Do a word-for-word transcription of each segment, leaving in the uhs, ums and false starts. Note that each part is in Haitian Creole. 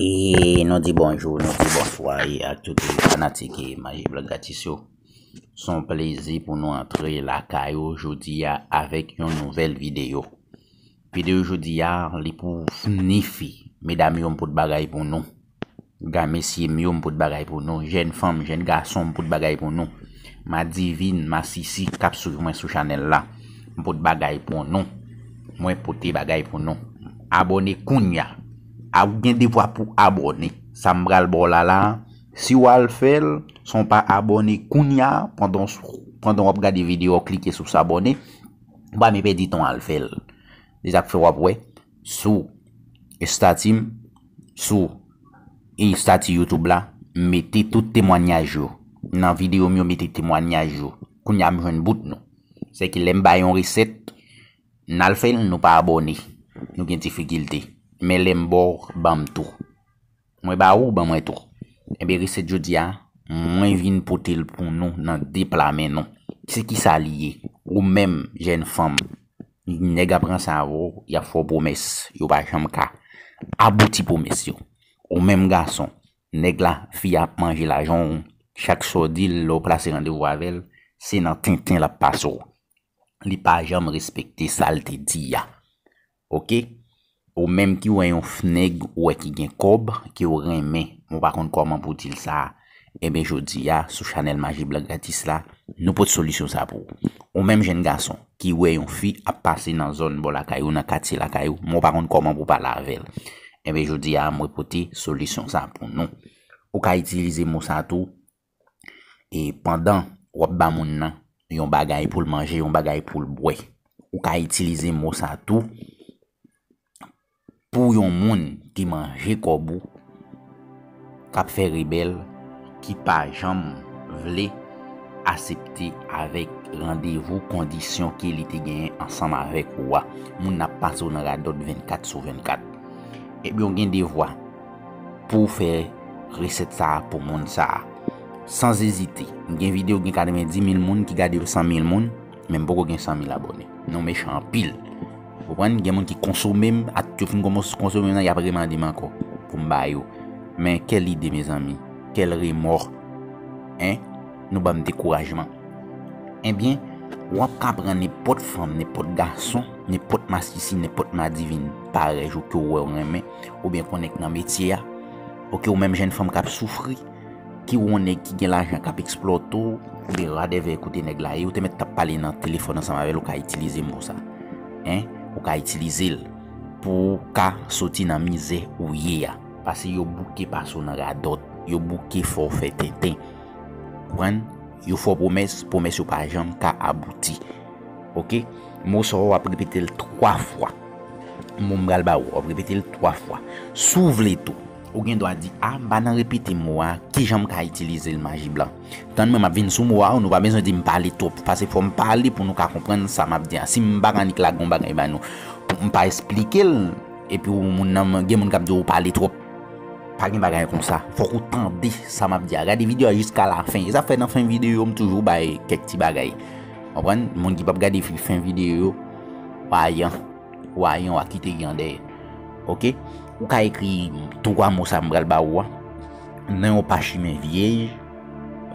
E nou di bonjou, nou di bonswa e ak tout fanatik e Maji Blan Gratis yo. Se yon plezi pou nou antre lakay ou jodi a avèk yon nouvèl videyo. Videyo jodi a, li pou nifi. Medam yo, m pot bagay pou nou. Gamesye m yo, m pot bagay pou nou. Jèn fanm, jèn gason, m pot bagay pou nou. Madivin, masisi k ap swiv mwen sou chanèl la, m pot bagay pou nou. Mwen pote bagay pou nou. Abòne kounya. A, ou gen devwa pou abòne. Sa m pral ba w la la, si w al fè l san w pa abòne kounya, pandan w, pandan w ap gade videyo a, w klike sou s'abonner, ou pa menm pèdi tan w al fè l. Se sa k fè w ap wè sou estati m, sou estati YouTube la, m mete tout temwanyaj yo. Nan videyo m yo, m mete temwanyaj yo. Kounya m jwenn bout nou. Se ke lè m bay yon resèt, n al fè l, nou pa abòne. Nou gen difikilte. Men lè m ba w, ban m tou. Mwen ba ou, ban mwen tou. Enben, resèt jodi a, mwen vin pote l pou nou nan de pla men nou. Se kisa li ye? Ou menm, jèn fanm, nèg ap ranse avè w, y ap fè w pwomès, yo pa janm ka abouti pwomès yo. Ou menm gason, nèg la, fi a ap manje lajan w, chak sa w di l, lè w plase randevou avè l, se nan tenten l ap pase w. Li pa janm respekte sa l te di a. Oke? Ou menm ki wè yon f-, nèg ou wè ki gen kòb, ke w renmen, men w pa konn kòman pou w di l sa, enben jodi a, sou chanèl Maji Blan Gratis la, nou pot solisyon sa pou ou. Ou menm jèn gason ki wè yon fi ap pase nan zòn bò lakay ou, nan katye lakay ou, men w pa konn kòman pou w pale avè l, enben jodi a, mwen pote solisyon sa pou nou. Ou ka itilize mo sa tou, e pandan w ap ba moun nan yon bagay pou l manje, yon bagay pou l bwè. Ou ka itilize mo sa tou pou yon moun ki manje kòb ou, k ap fè rebèl, ki pa janm vle aksepte avèk randevou, kondisyon ke li te genyen ansanm avèk ou a. Moun nan ap pase w nan radòt vennkat sou vennkat. Ebyen, w gen devwa pou w fè resèt sa a pou moun sa a. San ezite, m gen videyo, gen katrevenndis mil moun ki gade l, san mil moun, men m poko gen san mil abòne. Nou mechan anpil. Ou konprann? Gen moun ki konsome m, ak yo fin kòmanse konsome m nan, y ap remande m ankò pou m ba yo. Men kèl ide, mezanmi? Kèl remò? Hein? Nou ban m dekourajman. Ebyen, w ap ka pran nenpòt fanm, nenpòt gason, nenpòt masisi, nenpòt madivin parèy ou ke w wè w renmen, oubyen konnen k nan metye a, oke, ou menm jèn fanm k ap soufri, ki wè yon nèg ki gen lajan k ap eksplwate w, oubyen whatever kote nèg la ye, ou te mèt t ap pale nan telefòn ansanm avè l, ou ka itilize mo sa. Hein? Ou ka itilize l pou w ka soti nan mizè ou ye a. Paske yo bouke pase w nan radòt, yo bouke fè w fè tenten. Konprann? Yo fè w pwomès, pwomès yo pa janm ka abouti. Oke? Mo sa w ap repete l twa fwa. Mo m pral ba ou, w ap repete l twa fwa. Si w vle tou, ou gen dwa di, a, m pa nan repete mo a, kijan m ka itilize l, Maji Blan? Tann mwen, m ap vin sou mo a, nou pa bezwen di m pale twòp, paske fò m pale pou nou ka konprann sa m ap di a. Si m pa ka annik lage yon bagay ba nou, pou m pa esplike l, epi w, moun nan, gen moun k ap di w pale twòp. Pa gen bagay konsa. Fòk ou tande sa m ap di a. Gade videyo a jiska lafen. E sa fè nan fen videyo, m toujou bay kèk ti bagay. Konprann? Moun ki p ap gade fi-, fen videyo yo, w a yan. W a yan, w a kite yan dèyè. Oke? Ou ka ekri twa mo sa m pral ba ou a nan yon pachimen vyèj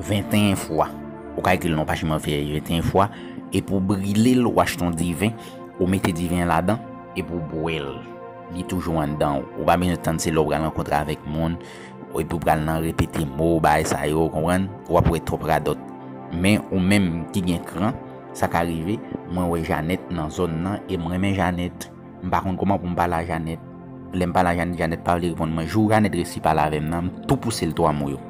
venteyen fwa. Ou ka ekri l nan yon pachimen vyèj venteyen fwa, epi w brile l, ou achte yon diven, ou mete diven an ladan, epi w bwè l. Li toujou anndan w. Ou pa bezwen tann se lè w pral rankontre avèk moun, epi w pral nan repete mo, bagay sa yo, konprann? W ap wè twòp radòt. Men ou menm ki gen kran, sa ka rive, mwen wè Janèt nan zòn nan, e m renmen Janèt. M pa konn kòman pou m pale a Janèt. Lè m pale a Janèt, Janèt pa vle reponn mwen. Jou Janèt resi pale avè m nan, m tou pouse l twa mo yo.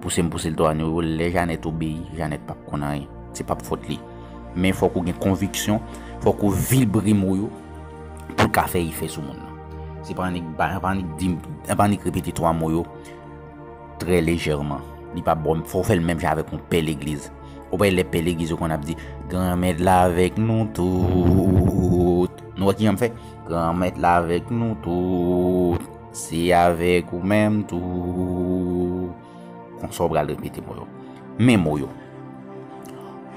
Pouse m pouse l twa mo yo, lè Janèt obeyi, Janèt p ap konn anyen. Se p ap fòt li. Men fòk ou gen konviksyon, fòk ou vibre mo yo pou l ka fè efè sou moun nan. Se pa annik ba, pa annik di, pa annik repete twa mo yo trè lejèman. Li pa bon, fò w fè l menm jan avèk yon pè legliz. Ou wè lè pè legliz yo konn ap di, Granmèt la avèk nou tout. Nou wè kijan m fè? Granmèt la avèk nou tout. Se avèk ou menm tou. Konsa w pral repete mo yo. Men mo yo.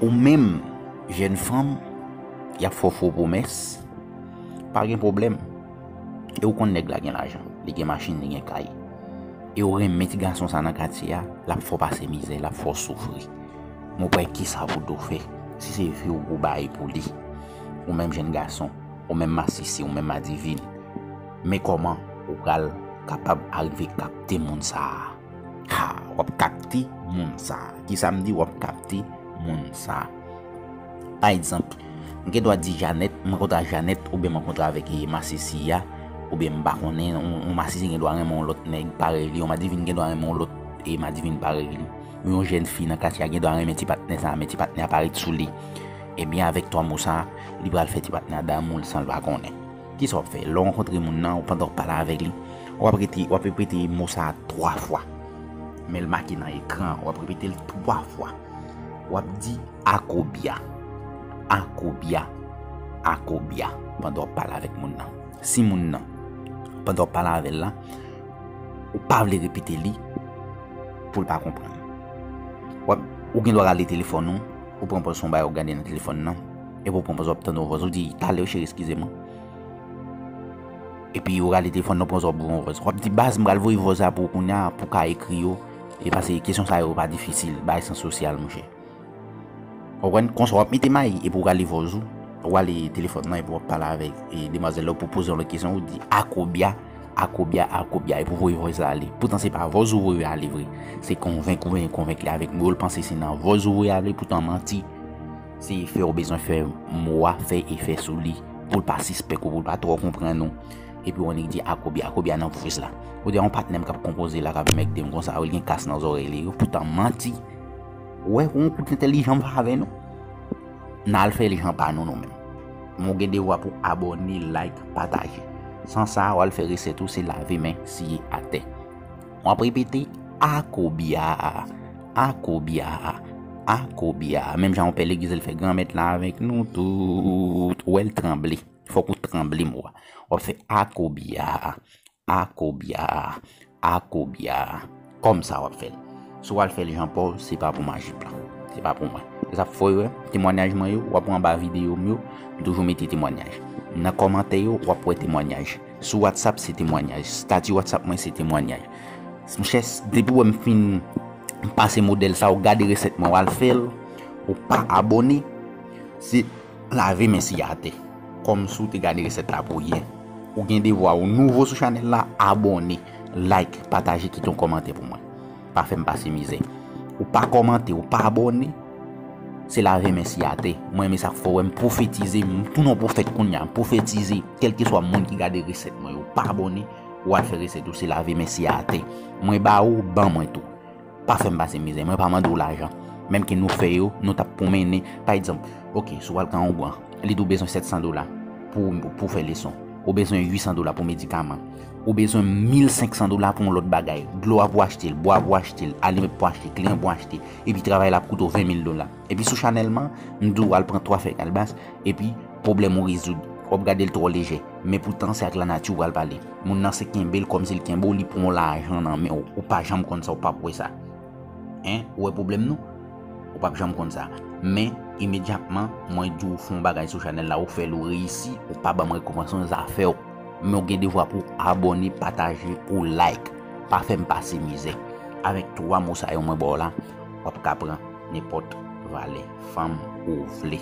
Ou menm, jèn fanm, y ap fè w fo pwomès, pa gen pwoblèm. E ou konn nèg la gen lajan. Li gen machin, li gen kay. e w renmen ti gason sa nan katye a, l ap fè w pase mizè, l ap fè w soufri. Men w pa wè kisa pou w fè. Si se vi w pou w bay pou li, ou menm jèn gason, ou menm masisi, ou menm madivin, men kòman ou pral kapab arive kapte moun sa a. Ha, w ap kapte moun sa a. Kisa m di, w ap kapte moun sa a. Pa egzanp, m gen dwa di Janèt, m rankontre ak Janèt, oubyen m rankontre avèk, e, masisi a, oubyen m pa konnen, yon, yon masisi gen dwa renmen yon lòt nèg parèy li, yon madivin gen dwa renmen yon lòt, e, madivin parèy li. Yon jèn fi nan katye a gen dwa renmen ti patnè sa a, men ti patnè a pa ret sou li. Ebyen, avèk twa mo sa a, li pral fè ti patnè a damou l san l pa konnen. Kisa w ap fè? Lè w rankontre moun nan, ou pandan w ap pale avèk li, w ap rete, w ap repete mo sa a twa fwa. Men l make nan ekran, w ap repete l twa fwa. W ap di akobya, akobya, akobya pandan w ap pale avèk moun nan. Si moun nan, pandan w ap pale avè l la, ou pa vle repete li pou l pa konprann. W ap, ou gen dwa rale telefòn ou, ou pran pòz se yon bagay w ap gade nan telefòn nan, epi w pran pòz w ap tande yon vòs, ou di, "Talè, cheri, eskize mwen." Epi ou rale telefòn nan, pran pòz w ap voye yon vòs. W ap di, "Baz, m pral voye vòs la pou ou kounye a, pou w ka ekri yo." E pase kesyon sa yo pa difisil, bagay san sosyal, monchè. Ou konprann? Konsa w ap mete may, epi w rale vòz ou, ou rale telefòn nan, epi w ap pale avèk, e, demwazèl la, ou poze yon lòt kesyon, ou di, "Akobya, akobya, akobya," epi w voye vòs la ale. Poutan se pa vòs ou voye ale vre. Se konvenk ou vle konvenk li avèk mo yo, l panse se nan vòs ou voye ale, poutan manti. Se efè ou bezwen fè mo a fè efè sou li, pou l pa sispèk ou, pou l pa twò konprann ou. Epi w annik di akobya, akobya nan vòs la. Ou di yon patnè m k ap konpoze la, k ap mègde m konsa, ou gen kas nan zòrèy li, yo poutan manti. Ou wè, yon kout entèlijans pa avè nou. N al fè jan pa nou, nou menm. Men w gen devwa pou abòne, like, pataje. San sa, w al fè resèt ou, se lave men, siye atè. W ap repete, akobya, akobya, akobya. Menm jan yon pè legliz, l fè granmèt la avèk nou tout. Ou wè l tranble. Fòk ou tranble mo a. W ap fè akobya, akobya, akobya. Kòmsa w ap fè l. Si w al fè l jan pa w, se pa pou majik la. Se pa pou mwen. E sa fò yo, temwanyaj mwen yo, w ap wè anba videyo m yo, m toujou mete temwanyaj. Nan kòmantè yo, w ap wè temwanyaj. Sou WhatsApp, se temwanyaj. Stati WhatsApp mwen, se temwanyaj. Monchè, depi w wè m fin pase modèl sa, ou gade resèt mwen, w al fè l, ou pa abòne, se lave men siye atè. Kòmsi w te gade resèt la pou yè. Ou gen devwa, ou nouvo sou chanèl la, abòne, like, pataje, kite yon kòmantè pou mwen. Pa fè m pase mizè. Ou pa kòmante, ou pa abòne, se lave men siye atè. Mwen, men sa k fè w wè m pwofetize, m tounen yon pwofèt kounye a, m pwofetize, kèlkeswa moun ki gade resèt mwen yo, pa abòne, w al fè resèt ou, se lave men siye atè. Mwen ba ou, ban mwen tou. Pa fè m pase mizè, mwen pa mande w lajan. Menm ke nou fè yo, nou t ap pwomennen. Pa egzanp, oke, si w al ka yon gran, li di w bezwen sèt san dola pou, pou fè leson. Ou bezwen uit san dola pou medikaman. Ou bezwen mil senk san dola pou yon lòt bagay. Dlo a pou achte l, bwa pou achte l, alimè pou achte, kliyan pou achte. Epi travay la ap koute w ven mil dola. Epi sou chanèl mwen, m di w al pran twa fèy kalbas, epi pwoblèm ou rezoud. W ap gade l twò lejè. Men poutan, se ak lanati ou pral pale. Moun nan se kenbe l kòmsi l kenbe w, li pran w lajan nan men w. Ou pa janm konn sa, ou p ap wè sa. Hein? Ou wè pwoblèm nou? Ou p ap janm konn sa. Men, imedyatman, mwen di w fè yon bagay sou chanèl la, ou fè l, ou reyisi, ou pa ban m rekonpans, se zafè w. Men w gen devwa pou w abòne, pataje, ou like. Pa fè m pase mizè. Avèk twa mo sa yo mwen ba w la, w ap ka pran nenpòt valè fanm ou vle.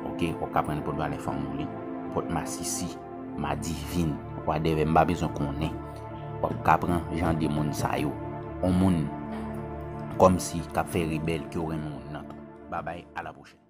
Oke, w ap ka pran nenpòt valè fanm ou vle. Nenpòt masisi, madivin, wadèvè, m pa bezwen konnen. W ap ka pran jan de moun sa yo. Yon moun kòmsi k ap fè rebèl ke w renmen moun nan tou. Babay, a la pwochèn.